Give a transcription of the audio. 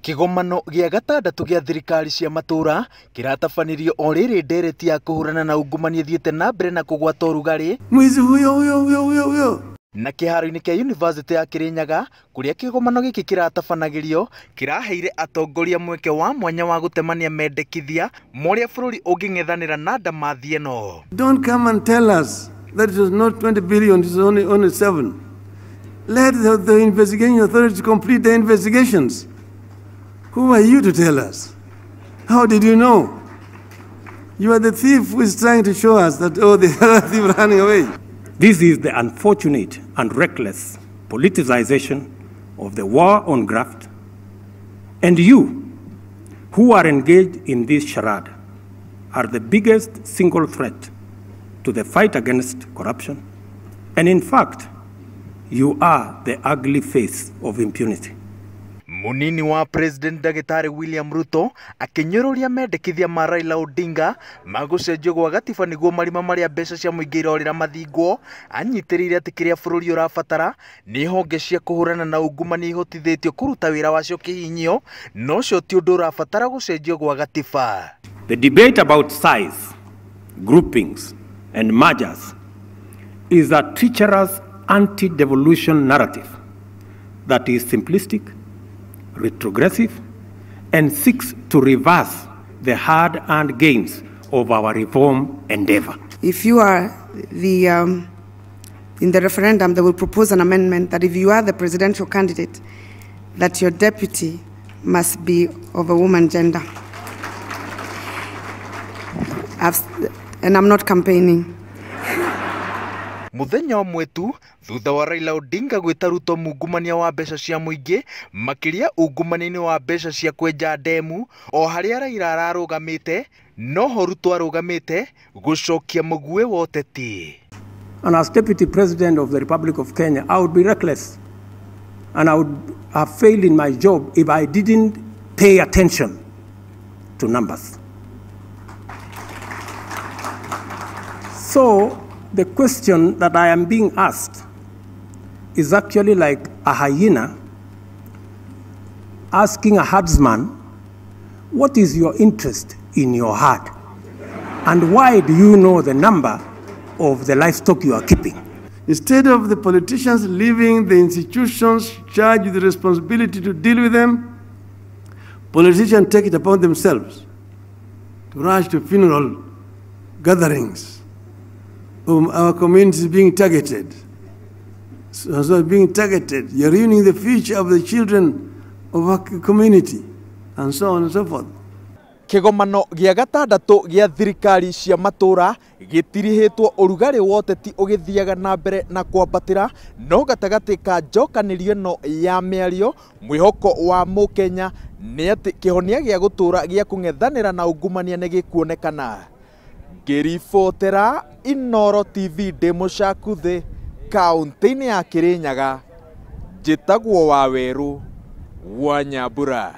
Kĩgomano gĩa gatandatũ gĩa thirikari cia matũra kĩratabanirio o rĩrĩ ndereti ya kũhũrana na ungumania ĩthiĩte na mbere na kũgwata ũrugarĩ Mwizi huyo huyo huyo huyo huyo. Na kĩharo-inĩ kĩa University ya Kirinyaga kũrĩa kĩgomano gĩkĩ kĩratabanagĩrio kĩraheire atongoria mweke wa mwanya wa gũtemania mendekithia ma ũrĩa bũrũri ũngĩng'ethanĩra na ndamathi ĩno. Don't come and tell us that it was not 20 billion, it was only 7. Let the investigating authority complete their investigations. Who are you to tell us? How did you know? You are the thief who is trying to show us that, oh, the other thief running away. This is the unfortunate and reckless politicization of the war on graft. And you, who are engaged in this charade, are the biggest single threat to the fight against corruption. And in fact, you are the ugly face of impunity. Munini wa President Ndagĩtarĩ William Ruto akĩnyũrũria mendekithia ma Raila Odinga ma gũcenjio gwa gatiba nĩguo marima marĩa mbeca cia mũingĩ irorĩra mathingwo. Anyitĩrĩire atĩ kĩrĩa bũrũri ũrabatara nĩ honge cia kũhũrana na ungumania ihotithĩtio kũruta wĩra wacio kĩhinyio, no ũcio ti ũndũ ũrabatara gũcenjio gwa gatiba. The debate about size, groupings and mergers is a treacherous anti-devolution narrative that is simplistic, retrogressive, and seeks to reverse the hard-earned gains of our reform endeavor. If you are the, in the referendum, they will propose an amendment that if you are the presidential candidate, that your deputy must be of a woman gender. And I'm not campaigning. Muthenya ũmwe tu thutha wa Raila Odinga gwĩta Ruto mungumania wa mbeca cia mũingĩ, makĩria ungumania-inĩ wa mbeca cia kwenja ndemu, o harĩa Raila ararũgamĩte noho Ruto arũgamĩte gũcokia mũguĩ wa ũteti. And as Deputy President of the Republic of Kenya, I would be reckless and I would have failed in my job if I didn't pay attention to numbers. So the question that I am being asked is actually like a hyena asking a herdsman, what is your interest in your herd? And why do you know the number of the livestock you are keeping? Instead of the politicians leaving the institutions charged with the responsibility to deal with them, politicians take it upon themselves to rush to funeral gatherings. Our community is being targeted. So being targeted, you're ruining the future of the children of our community, and so on and so forth. Kĩgomano gĩa gatandatũ gĩa thirikari cia matũra gĩtirihĩtwo ũrugarĩ wa ũteti ũgĩthiaga na mbere na kwambatĩra, no gatagatĩ ka njokanĩrio ĩno ya mĩario mwĩhoko wa mũkenya nĩ atĩ kĩhonia gĩa gũtũra gĩa kũng'ethanĩra na ungumania nĩ gĩkuonekana. Ngĩribotera Inooro TV ndĩ Mũcakuthĩ kaũntĩ-inĩ ya Kirinyaga, njĩtagwo Wawerũ wa Nyambura.